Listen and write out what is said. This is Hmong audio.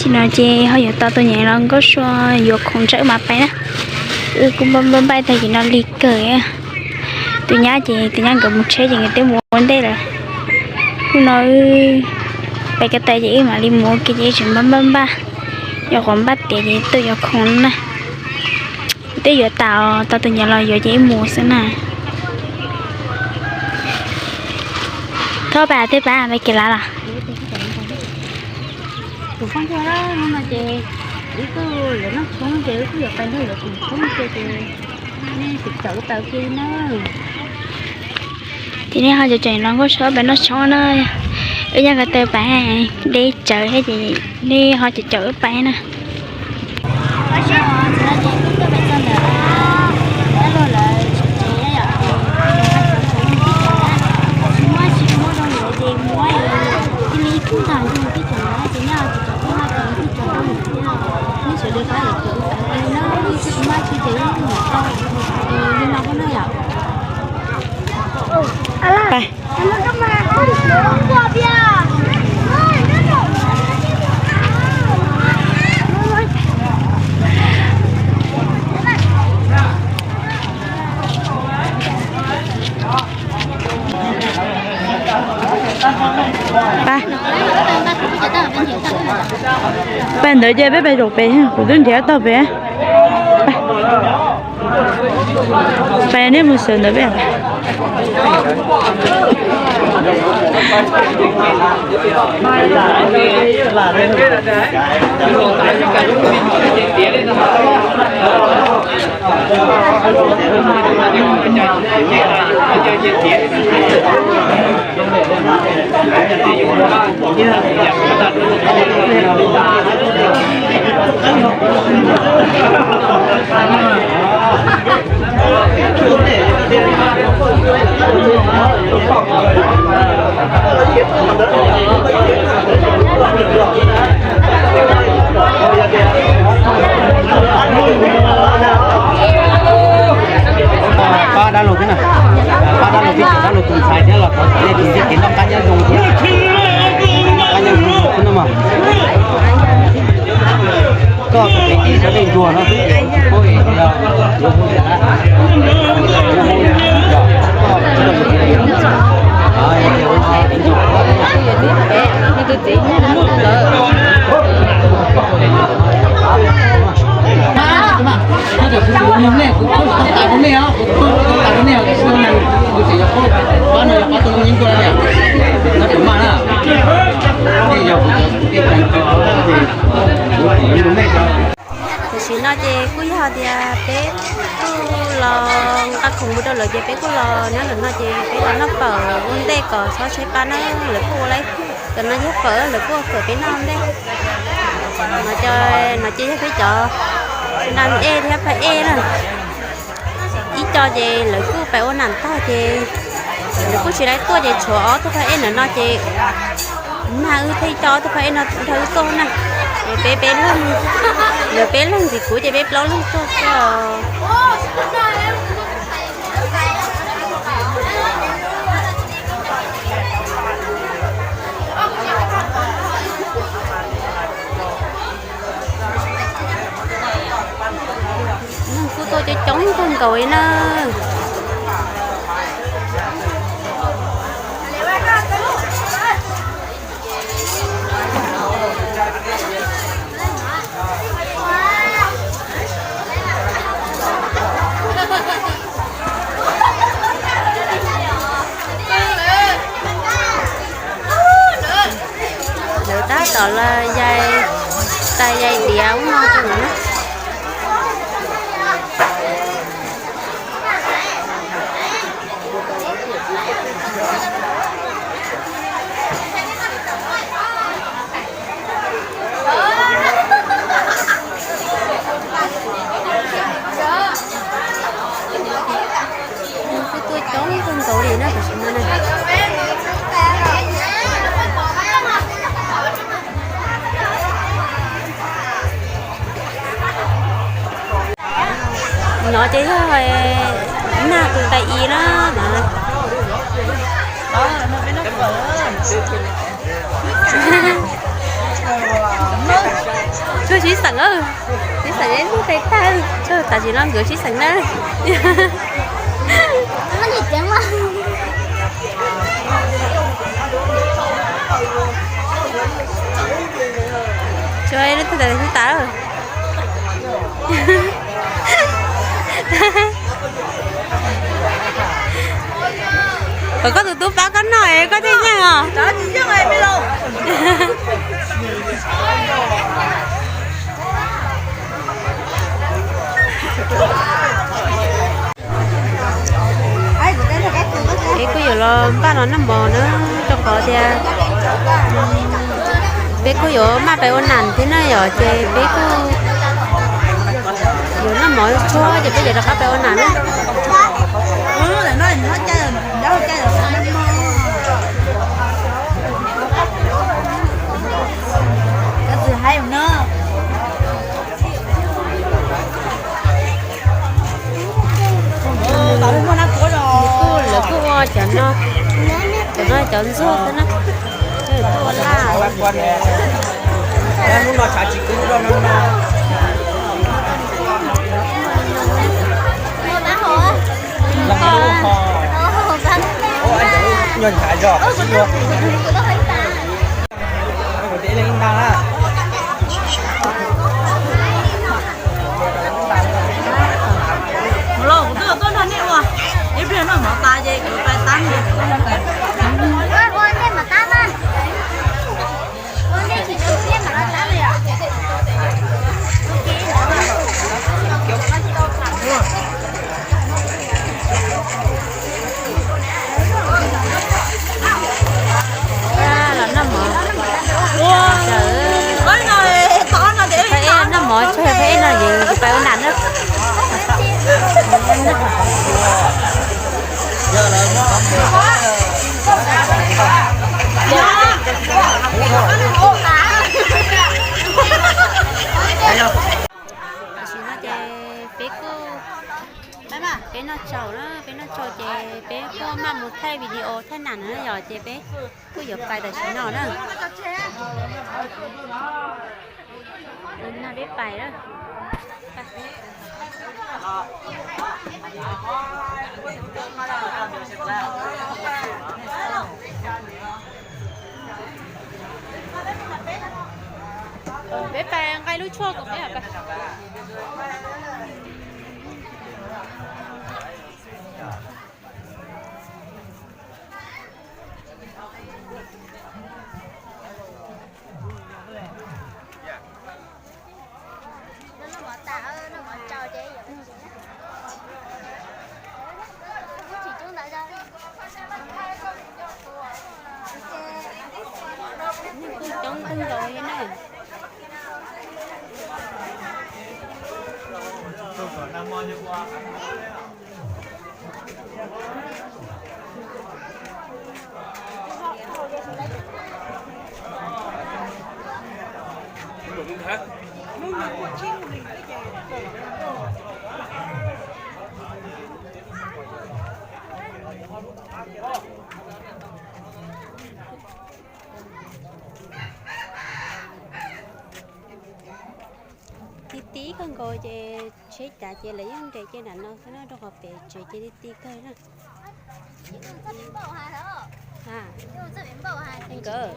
No ces ho yuav tau tus niam hluas nkauj Sua yuav khoom nrog wb mam pais na. Wb kuj npaj npaj npaj tag kis no lig kawg. Tus nyab ces tus nyab nkawd mus tsheb ces nkawd twb mus ua ntej lawm. Hnub no wb pais ko taw ces wb mam li mus ua ke ces wb tseem npaj npaj npaj, yog qhuav npaj tiav ces tuaj yuav khoom na. Twb yuav tas, tau tus niam los yuav ces wb mus xwb na. Thov pab tej pab pab kev lav los. Kuv phooj ywg, hnub no ces wb kuj yuav noj tshoob ces wb kuj yuav pais nrog lawv koom tshoob ces ces nej sim caum wb pais ua ke na. Ces nej ho caum caum no nkauj Sua pais noj tshoob na. Wb nyab ko taw pais deb tsawv thiab ces nej ho caum caum wb pais na. Pais. Pais. Pais ntawd ces peb pais zaum pem, kuv twb nrhiav tau pem. Pais, nej mus sawv ntawd peb. Pab dab laug thiab na, pab dab laug thiab, dab laug tus ntxhais thiab los thov kom nej tus ntsej kev noj qab nyob zoo thiab, noj qab nyob zoo xwb no mas. Koj tus txiv tsis sawv daws ntsuag no xwb ces kuv tsis paub es yog yuav hu yam dab. Kuv tus txiv ntawd. Kuv tus nej, kuv tau tas rau nej os, kuv tau tas rau nej os, kuv tseem yog pab, pab no yog pab tau lub nyeeb tuaj na, no kuv maj na, nej yog kuv cov tij pais ko, kuv tseem yog nej cov. Tam sim no ces kuj yog tias peb kuj los nqa khoom mus rau lawv ces peb kuj los nyob ntawm no ces peb los noj fawm ua ntej kom txhob tshaib plab na, lawv kuj ua lawm. Cov no yog fawm, lawv kuj ua fawm peb noj ua ntej. No ces, no ces yog peb cov nra ej thiab phaj ej na. Ib co ces lawv kuj pais ua nam tag ces lawv kuj tsis tau tuaj ces tshuav ob tug phaj ej ntawm no ces nag wb thiaj coj ob tug phaj ej no nrog wb tuaj na. Peb peb leeg, lawv peb leeg ntxiv kuv ces peb plaub leeg tuaj xwb os. Neeg kuj tuaj coob coob kawg nkaus li na. Lawv tab tom los yai, tais yai diav ub no rau lawm na. Kuj tuaj coob kawg nkaus li na tam sim no na. No ces yog nag tus tais i na no. Tshuav sib xeem, sib xeem ib lub tes tag, tshuav tam sim no nkawd sib xeem na. Tshuav ib lub tes tag. Kom koj tus tub pab koj noj es koj thiaj yeej os. Peb kuj yuav los npaj los noj mov na, rau qhov tias peb kuj yuav maj pais ua nam thiab na yom, ces peb kuj yuav noj mov tshuaj ces peb yuav rov qab pais ua nam na. Kuj lawv kuj ua cov no, cov no cov ntxuag xwb na. Kuj ua laj. Los kuv twb tuaj nrog nej ua, ib pliag noj mov tas ces kuv pais tab. Los noj mov. Peb noj mov tshuaj peb no ces pais ua nam na. Tam sim no ces peb kuj, peb noj tsaus na, peb noj tsaus ces peb kuj maj mus thaij video thaij nam na yom, ces peb kuj yuav pais tam sim no na. Peb pais na. Peb pais nqa lub tshuaj kom peb pais. Coob kawg nkaus li na. Ti ti kawg nkaus ces tsheb cav ces lawv yeej nres cia nram no xwb na, rau qhov pem tsev ces ti ti kawg na. Nkawd